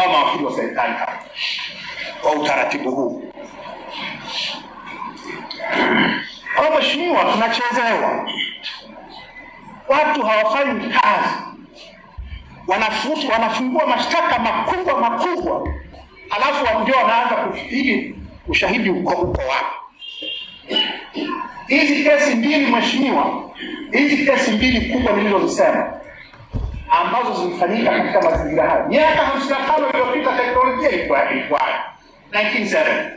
au mawakili wa serikali hapa kwa utaratibu huu. Kwa mheshimiwa, tunachezewa. Watu hawafanyi kazi, wanafungua mashtaka makubwa makubwa, alafu ndio wanaanza kufikiri ushahidi uko wapi. Hizi kesi mbili mheshimiwa, hizi kesi mbili kubwa nilizozisema ambazo zilifanyika katika mazingira haya miaka 55 iliyopita, teknolojia ilikuwa 1970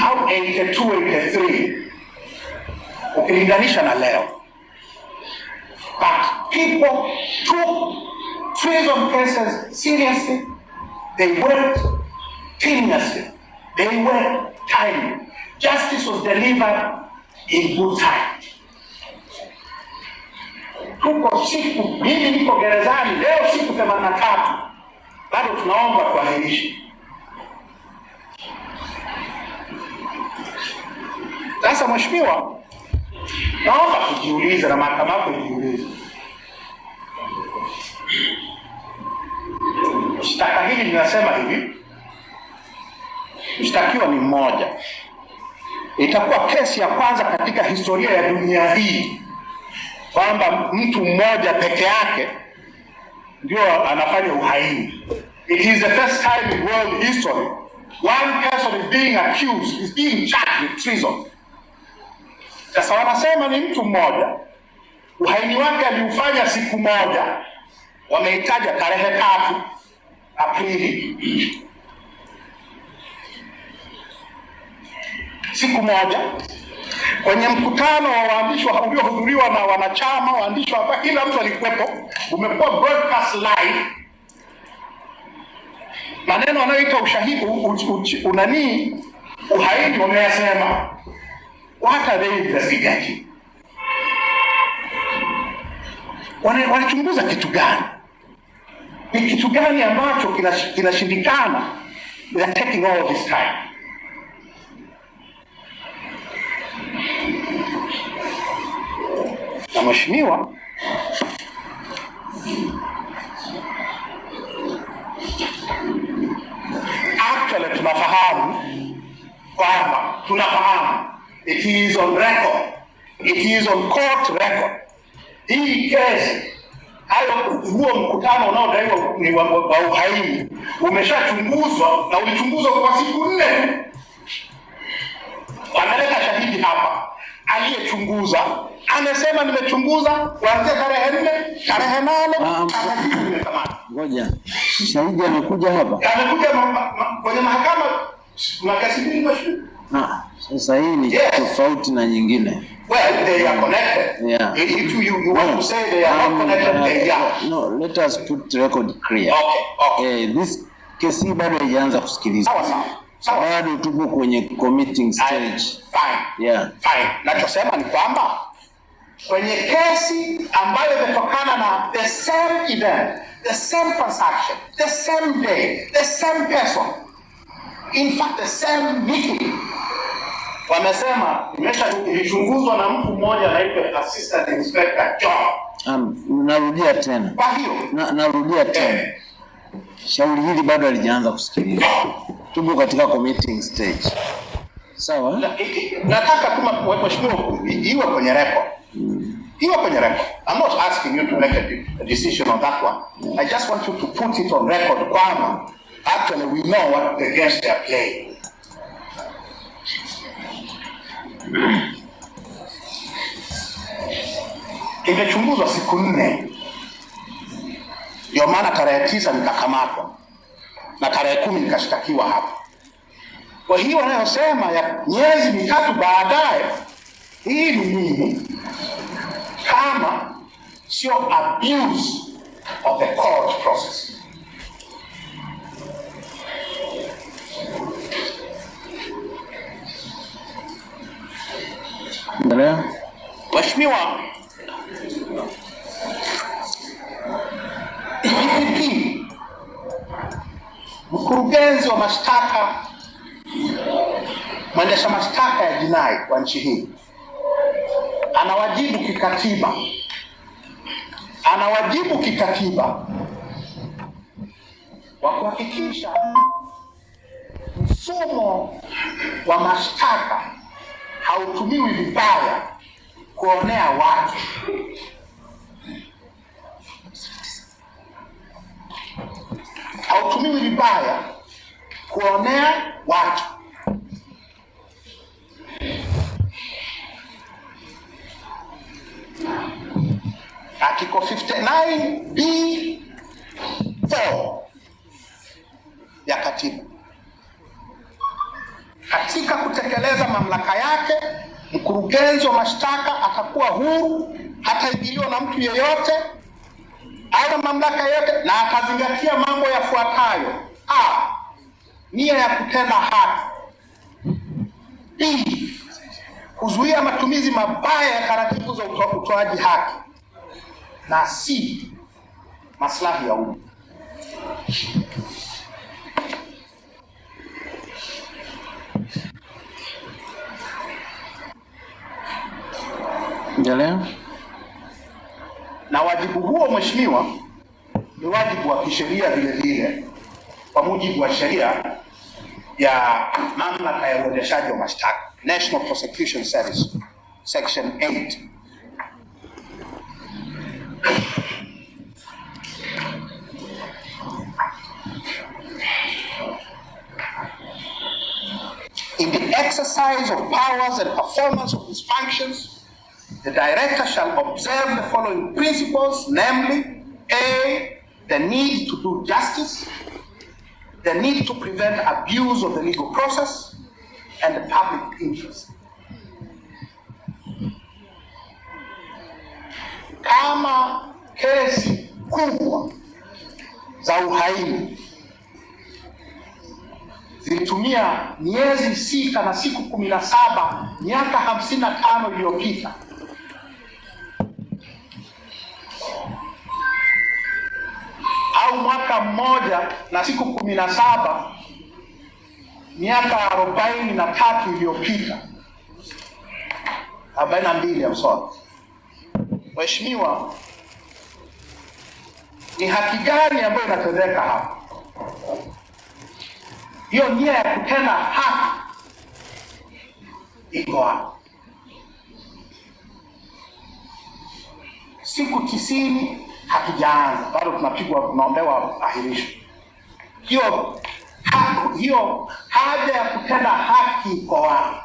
au 82 83 ukilinganisha na leo. But people took treason cases seriously. They worked seriously. They worked timely. Justice was delivered in good time. Tuko siku, mimi niko gerezani leo siku 83, bado tunaomba kuahirisha. Sasa mheshimiwa, naomba kujiuliza na mahakama yako ijiulize. Shtaka hili linasema hivi, mshtakiwa ni mmoja. Itakuwa kesi ya kwanza katika historia ya dunia hii kwamba mtu mmoja peke yake ndio anafanya uhaini. It is the first time in world history one person is being accused, is being charged with treason. Sasa wanasema ni mtu mmoja, uhaini wake aliufanya siku moja, wameitaja tarehe 3 Aprili, siku moja, kwenye mkutano wa waandishi uliohudhuriwa na wanachama, waandishi hapa, kila mtu alikuwepo, umekuwa broadcast live. Maneno wanayoita ushahidi unani uhaini wameyasema. What are they investigating? Wanachunguza kitu gani? Ni kitu gani ambacho kinashindikana? They are taking all this time. Na mheshimiwa, actually tunafahamu kwamba, tunafahamu it is on record, it is on court record. Hii kesi, hayo huo mkutano unaodaiwa ni wa uhaini umeshachunguzwa na ulichunguzwa kwa siku 4 tu. Wameleta shahidi hapa aliyechunguza, amesema nimechunguza kuanzia tarehe 4, tarehe 8, tarehe 9 nimekamata. Ngoja, shahidi amekuja hapa? Amekuja kwenye mahakama na kesi mbili mheshimiwa. Sasa hii ni tofauti na nyingine. Well, they are connected. Yeah. If you want to say they are not connected, they are. No, let us put record clear. Okay. This kesi bado haijaanza kusikilizwa. Sawa sawa. Sawa. Bado tuko kwenye committing stage. Fine. Yeah. Fine. Nachosema ni kwamba kwenye kesi ambayo imetokana na the same event, the same transaction, the same day, the same person, in fact the same meeting, wamesema imeshachunguzwa na mtu mmoja anaitwa Assistant Inspector John. Narudia tena. Kwa hiyo narudia tena. Shauri hili bado halijaanza kusikilizwa. Tupo katika committing stage. Sawa? Nataka kama mheshimiwa iwe kwenye record. Iwe kwenye record. I'm not asking you to make a decision on that one. I just want you to put it on record kwamba actually we know what the games they are playing. Imechunguzwa siku 4. Ndio maana tarehe 9 nikakamatwa na tarehe 10 nikashtakiwa hapa. Kwa hiyo wanayosema ya miezi 3 baadaye, hii ni nini kama sio abuse of the court process? Endelea. Mheshimiwa DPP, mkurugenzi wa mashtaka, mwendesha mashtaka ya jinai kwa nchi hii, ana wajibu kikatiba, ana wajibu kikatiba wa kuhakikisha mfumo wa mashtaka hautumiwi vibaya kuonea watu. Hautumiwi vibaya kuonea watu. Article 59(b)(4) ya katiba. Katika kutekeleza mamlaka yake, mkurugenzi wa mashtaka atakuwa huru, hataingiliwa na mtu yeyote au mamlaka yote, na atazingatia mambo yafuatayo: A, nia ya kutenda haki; B, kuzuia matumizi mabaya ya taratibu za utoaji haki; na C, maslahi ya umma. Endelea. Na wajibu huo, mheshimiwa, ni wajibu wa kisheria vile vile kwa mujibu wa sheria ya mamlaka ya uendeshaji wa mashtaka, National Prosecution Service, Section 8. In the exercise of powers and performance of his functions, the director shall observe the following principles, namely, A, the need to do justice, the need to prevent abuse of the legal process, and the public interest. Kama kesi kubwa za uhaini zilitumia miezi 6 na siku 17 miaka 55 iliyopita, au mwaka mmoja na siku 17 miaka 43 iliyopita, 42, I'm sorry. Mheshimiwa, ni haki gani ambayo inatendeka hapa? Hiyo nia ya kutenda haki iko hapa. Siku 90 hatujaanza bado, tunapigwa, tunaombewa ahirisho. Hiyo haja ya kutenda haki iko wapi?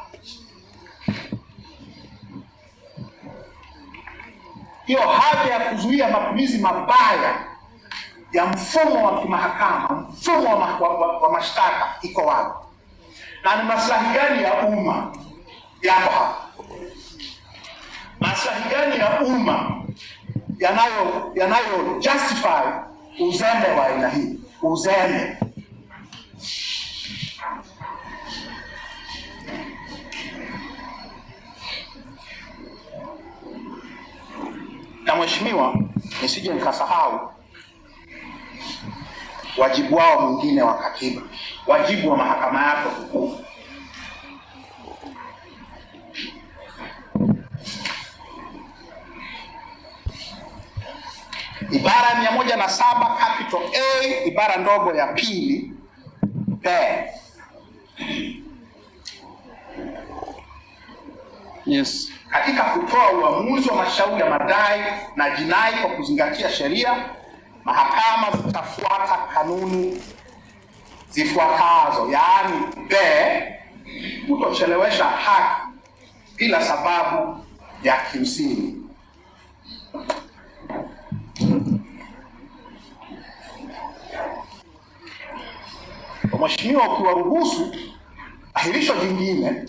Hiyo haja ya kuzuia matumizi mabaya ya mfumo wa kimahakama, mfumo wa mashtaka iko wapi? Na ni maslahi gani ya umma yako hapa? Maslahi gani ya umma yanayo justify uzembe wa aina hii? Uzembe. Na mheshimiwa, nisije nikasahau wajibu wao mwingine wa katiba, wajibu wa mahakama yako tukufu. Ibara 107 capital A ibara ndogo ya pili B. Yes. Katika kutoa uamuzi wa mashauri ya madai na jinai kwa kuzingatia sheria, mahakama zitafuata kanuni zifuatazo, yaani B, kutochelewesha haki bila sababu ya kimsingi. Mheshimiwa, ukiwaruhusu ahirisho jingine,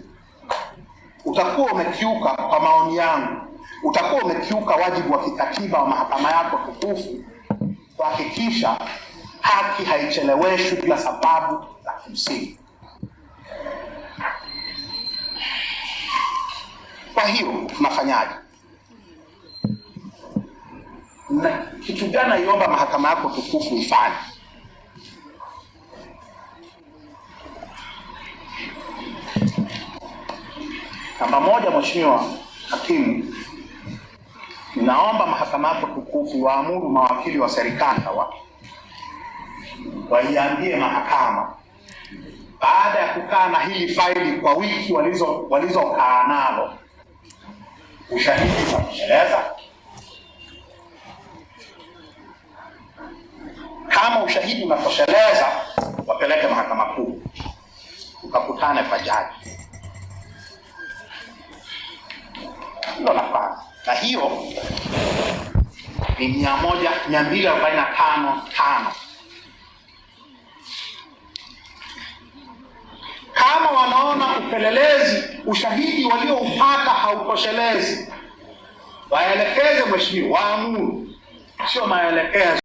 utakuwa umekiuka, kwa maoni yangu, utakuwa umekiuka wajibu wa kikatiba wa mahakama yako tukufu kuhakikisha haki haicheleweshwi bila sababu za kimsingi. Kwa hiyo tunafanyaje? Na kitu gani naiomba mahakama yako tukufu ifanye? Namba moja, Mheshimiwa Hakimu, ninaomba mahakama yako tukufu waamuru mawakili wa serikali hawa Waiambie mahakama baada ya kukaa na hili faili kwa wiki walizokaa nalo, ushahidi unatosheleza? Kama ushahidi unatosheleza, wapeleke Mahakama Kuu, ukakutane kwa jaji. Hilo la kwanza, na hiyo ni 245(5). Kama wanaona upelelezi, ushahidi walioupata hautoshelezi, waelekeze mheshimiwa, waamuru, sio maelekezo.